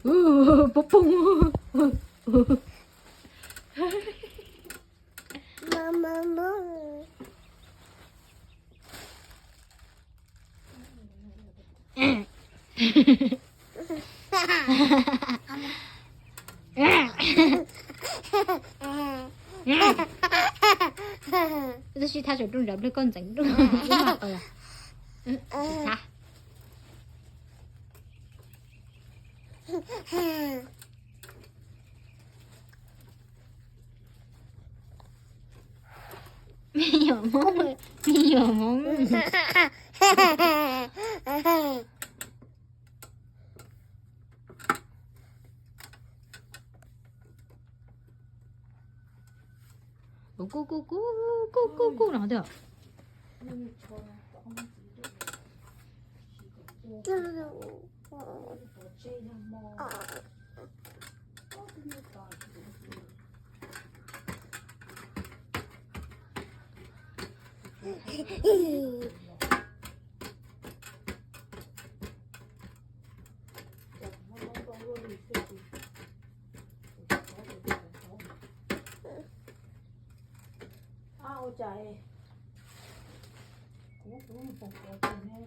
Poob poob. Tab sis thab saum rooj nrad pliag koj ntxeev rooj. Me nyuam Hmoob, me nyuam Hmoob. Kuv kuj kuj kuj kuj kuj kuj no thiab. Ua cas kuv kuv mus pom pom tag ne.